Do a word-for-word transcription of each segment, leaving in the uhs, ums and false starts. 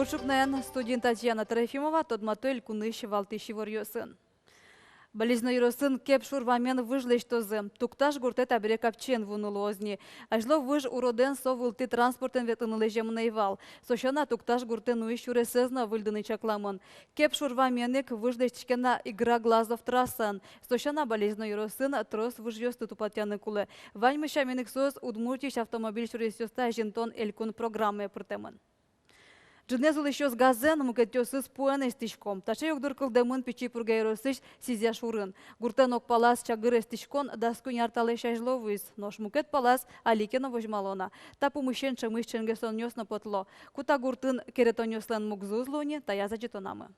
Ӵукнаен, студиын Татьяна Трофимова. Тодмато элькунысь валтӥсь иворъёсын. Балезино ёросын Кеп шур вамен выж лэсьтозы. Тукташ гуртэ табере капчиен вуыны луоз ни. Азьло выж уродэн, со вылтӥ транспортэн ветлыны лэземын ӧй вал. Со сяна, Тукташ гуртэ нуись сюресэз но выльдыны чакламын. Кеп шур вамен ик выж лэсьтӥське на Игра-Глазов трассаын. Со сяна, Балезино ёросын трос выжъёсты тупатъяны кулэ. Ваньмыз сямен ик соос Удмуртиысь автомобиль сюресъёсты азинтон элькун программае пыртэмын. Ӝынызэ улӥсьёс газэн, мукетъёсыз пуэн эстӥсько. Таӵе югдур кылдэмын Пичи Пурга ёросысь Сизя шурын. Гуртын ог палаз чагыр эстӥськон дас куинь ар талэсь азьло вуиз. Нош мукет палаз али ке но возьмало на. Та пумысен ӵемысь ченгесонъёс но потло. Ку та гуртын керетонъёслэн мугзы уз луы ни, таяз адӟытонамы.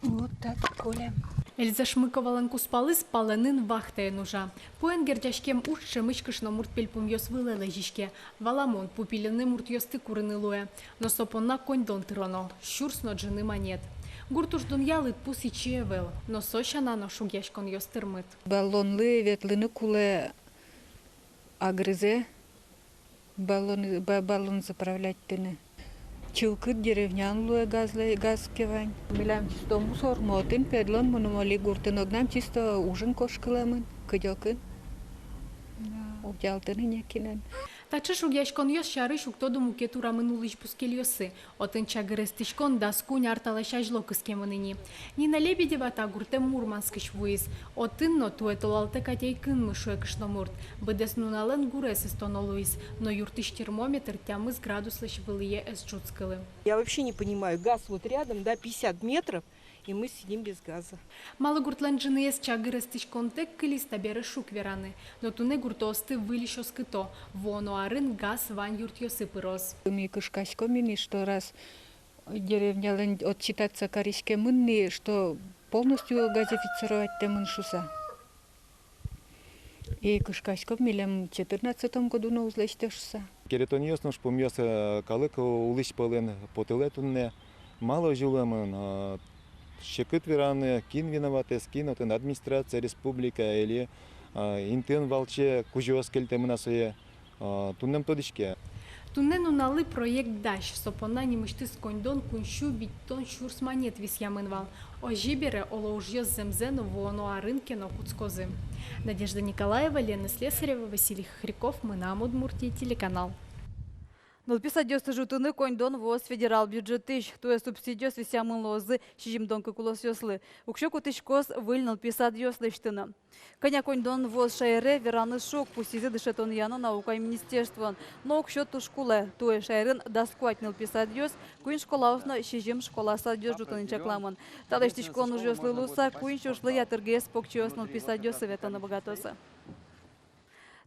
Вот так, Коля. Эльза Шмыковалэн кузпалыз палэнын вахтаен ужа. Пуэн герӟаськем уж ӵемысь кышномурт пельпумъёс вылэ лэзиське. Валамон, пу пилыны муртъёсты курыны луэ. Но со понна коньдон тыроно, сюрс но ӝыны манет. Гурт уж дунъя лыдпус ичи ӧвӧл, но со сяна но шугъяськонъёс тырмыт. Баллонлы ветлыны кулэ Агрызэ баллон, ба-, баллон заправлять тыны. Чылкыт деревняын луэ газлы, газ ке вань. Милям чисто мусор, мон отын педлон мыным али гуртын, огнам чисто ужын кошкылэмын, кыдёкын. Да. Утялтыны некинэн. Таӵе шугъяськонъёс сярысь уг тоды мукет урамын улӥсь бускельёсы. Отын чагыр эстӥськон дас куинь ар талэсь азьло кыскемын ини. Нина Лебедева та гуртэ Мурманскысь вуиз. Отын но туэ толалтэ кадь ӧй кынмы, шуэ кышномурт. Быдэс нуналэн гурез ыстоно луиз, но юртысь термометр тямыс градуслэсь вылӥе ӧз ӝутскылы. Я вообще не понимаю, газ вот рядом, да, пятьдесят метров, и мы сидим без газа. Малы гуртлэн ӝыныез чагыр эстӥськонтэк кылиз, табере шуг вераны. Но туннэ гуртоосты выльысь оскыто: вуоно арын газ вань юртъёсы пыроз. Ми кышкаськом ини, что раз деревнялэн отчитаться кариськемын ни, что полностью газифицировать тэмын шуса. И кышкаськом, милем четырнадцатом году но уз лэсьтэ шуса. Керетонъёс но ужпумъёс, э, калык улӥсь пӧлын потылэ туннэ. Малы озьы улэмын, э, секыт вераны, кин виноватэз, кин отын, администрация, республика или, э, интыын валче кузёос кельтэмын-а сое, э, туннэ ум тодӥське. Туннэ нуналлы проект дась, со понна нимысьтыз коньдон куинь сю витьтон сюрс манет висъямын вал. Озьы бере, оло, ужъёс зэмзэ но вуоно арын ке но кутскозы. Надежда Николаева, Лена Слесарева, Василий Хохряков, «Мынам Удмуртие» телеканал. Нылпи садъёсты ӝутыны коньдон вуоз федерал бюджетысь. Туэ субсидиос висъямын луозы сизьымдон кык улосъёслы. Уксё кутӥськоз выль нылпи садъёс лэсьтыны. Кӧня коньдон вуоз шаере, вераны шуг, пусйизы дышетонъя но наукая министерствоын. Но уксё туж кулэ. Туэ шаерын дас куать нылпи садъёс, куинь школаос но сизьым школа-садъёс ӝутыны чакламын. Та лэсьтӥськон ужъёслы луыса, куинь сюрслы ятыргес покчиос нылпи садъёсы ветлыны быгатозы.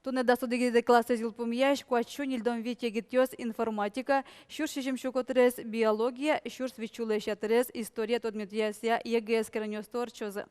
Туннэ дас одӥгетӥ классэз йылпумъясь куать сю ньыльдон вить егитъёс информатика, сюрс сизьым сю котырез биология, сюрс вить сюлэсь ятырез история тодметъёсъя ЕГЭ эскеронъёсты ортчозы.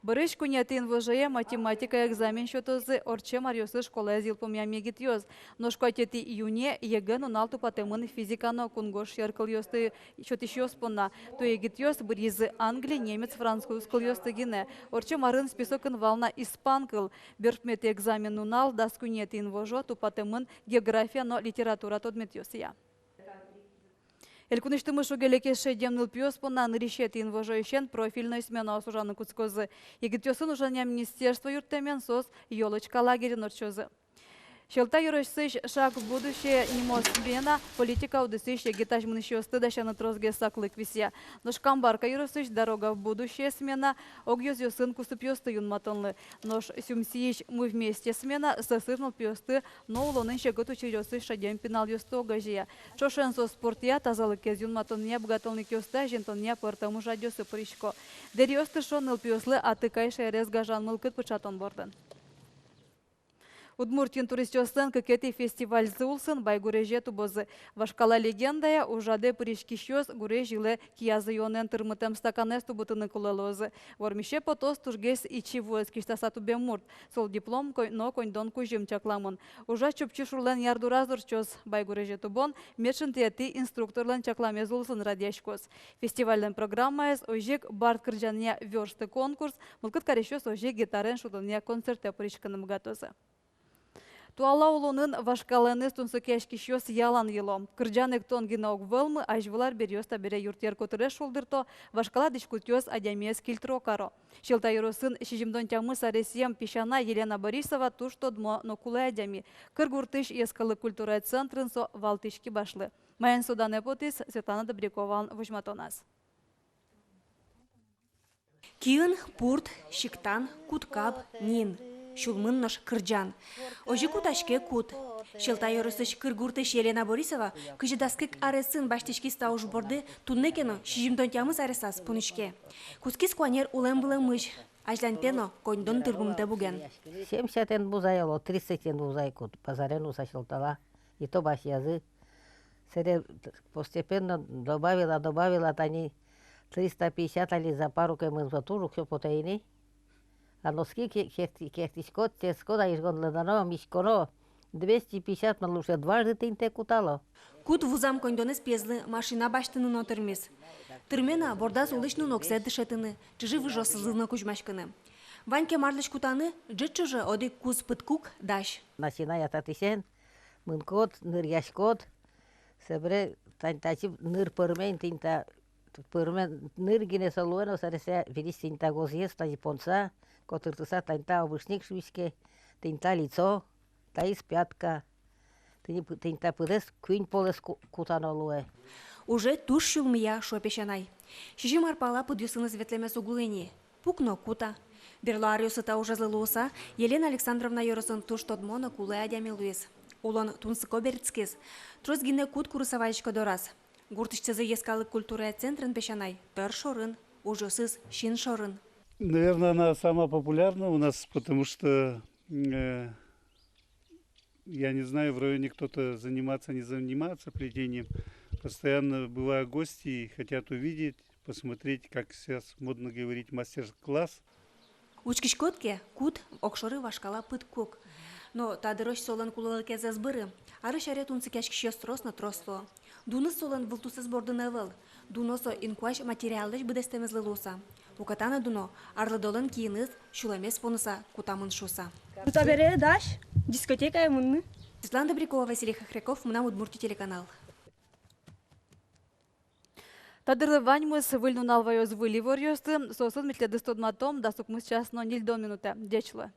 Бӧрысь куинетӥ инвожое математика экзамен сётозы ортчем аръёсы школаез йылпумъям егитъёс. Нош куатетӥ июне ЕГЭ нунал тупатэмын физика но кунгож сьӧр кылъёсты сётӥсьёс понна. Туэ егитъёс быръизы англи, немец, француз кылъёсты гинэ. Ортчем арын списокын вал на испан кыл. Берпуметӥ экзамен нунал, дас куинетӥ инвожо, тупатэмын география но литература тодметъёсъя. Элькунысьтымы шуг-леке шедем нылпиос понна нырысетӥ инвожоысен профильной сменаос ужаны кутскозы. Егитъёсын ужанъя министерство юрттэмен соос «Ёлочка» лагерьын ортчозы. Сьӧлта ёросысь «Шаг в будущее» нимо смена политика удысысь егит азьмынӥсьёсты дасяны тросгес саклык висъя. Нош Камбарка ёросысь «Дорога в будущее» смена огъёзъёсын кусыпъёсты юнматонлы. Нош Сюмсиысь «Мы вместе» смена сӧсыр нылпиосты но улонын секыт учыръёсысь шедем пиналъёсты огазея. Ӵошен соос спортъя, тазалыкез юнматонъя быгатонлыкъёсты азинтонъя пӧртэм ужрадъёсы пырисько. Дэриос тыршо нылпиослы Атыкай шаерез гажан мылкыд пыӵатон бордын. Удмуртиын туристъёслэн кыкетӥ фестивальзы улсын Байгурезе тубозы. Вашкала легендая ужрадэ пыриськисьёс гурезь йылэ киязы юонэн тырмытэм стаканэз тубытыны кулэ луозы. Вормисе потоз тужгес ичи вуэз кисьтаса тубем мурт. Солы диплом ко-, но коньдон кузьым чакламын. Ужрад Чупчи шурлэн ярдураз ортчоз. Байгурезе тубон мед шынтыетӥ инструкторлэн чакламез улсын радъяськоз. Фестивальлэн программаез озьы ик бард кырӟанъя «Вёрсты» конкурс, мылкыд карисьёс озьы ик гитараен шудонъя концертэ пыриськыны быгатозы. Туала улонын вашкалаеныз тунсыкъяськисьёс ялан йыло. Кырӟан-эктон гинэ уг вӧлмы, азьвыл арбериос табере юртъер котырез шулдырто, вашкала дӥськутъёс адямиез кильтро каро. Сьӧлта ёросын сизьымдон тямыс аресъем песянай Елена Борисова туж тодмо но кулэ адями. Кыр гуртысь йӧскалык культурая центрын со валтӥсь кибашлы. Маин со данэ потӥз, Светлана Добряковалэн возьматоназ. Киын пурт, сиктан, куткаб, нин. Сюлмын нош кырӟан. Озьы кутаське кут. Сьӧлта ёросысь Кыр гуртысь Елена Борисова кызьы дас кык аресын басьтӥськиз та уж борды, туннэ ке но, сизьымдон тямыс аресаз, пумиське. Кутскиз куанер улэм-вылэмысь, азьланьтэ но коньдон тырмымтэ буген. Семьдесятэн вузай, оло, тридцатен вузай кут, базарен вуза Сьӧлтала. И то басьязы. Сэре постепенно добавила, добавила, тани триста пятьдесят али за пару ке мынзэ, туж уксё потэ ини. А носки ке-, керти-, кертӥськод, тӥяськод, а изьгонлы но, миськоно, двести пятьдесят мон луэ, дважды тӥни тэ кутало. Кут вузам коньдонэз пиезлы машина басьтыны но тырмиз. Тырме на бордаз улӥсь нуноксэ дышетыны, чыжы-выжыосызлы но кузьмаськыны. Вань ке марлэсь кутаны, ӝыт ӵоже одӥг куз пыдкук дась. Начиная татысен, мынӥськод, ныръяськод, собере тань татчы ныр пӧрме ини, тӥни та пӧрме ныр гинэ со луэ но, собере со выльысь тӥни та гозъез тазьы понса, котыртыса, тань та обушник шуиське, тӥни та лицо, таиз пятка, тӥни пы-, тӥни та пыдэз, куинь полэс ку-, кутано луэ. Уже туж сюлмыя, шуэ песянай. Сизьым ар пала пыдъёсыныз ветлэмез уг луы ини. Пук но кута. Берло аръёсы та ужезлы луыса, Елена Александровна ёросын туж тодмо но кулэ адями луиз. Улон тунсыко берытскиз. Трос гинэ кут курыса вазиське дораз. Гуртысьтызы йӧскалык культурая центрын песянай тӧр шорын, ужъёсыз син шорын. Наверное, она самая популярная у нас, потому что, э, я не знаю, в районе кто-то занимается, не занимается плетением. Постоянно бывают гости и хотят увидеть, посмотреть, как сейчас модно говорить, мастер-класс. Учкиськод ке, кут огшоры вашкала пыдкук. Но та дырозь солэн кулэлыкез ӧз быры. Арысь аре тунсыкъяськисьёс трос но трос луо. Дуныз солэн вылтусэз бордын ӧвӧл. Дуно со инкуазь материаллэсь быдэстэмезлы луыса. Уката но дуно арлыдолэн киыныз, сюлэмез поныса кутамын шуыса. Ну, табере дась, дискотекае мыныны. Светлана Добрякова, Василий Хохряков, «Мынам Удмуртие» телеканал. Та дырлы ваньмыз. Выль нунал ваёз выль иворъёсты, соосын ми тӥледыз тодматом дас укмыс час но ньыльдон минутэ. Ӟеч луэ.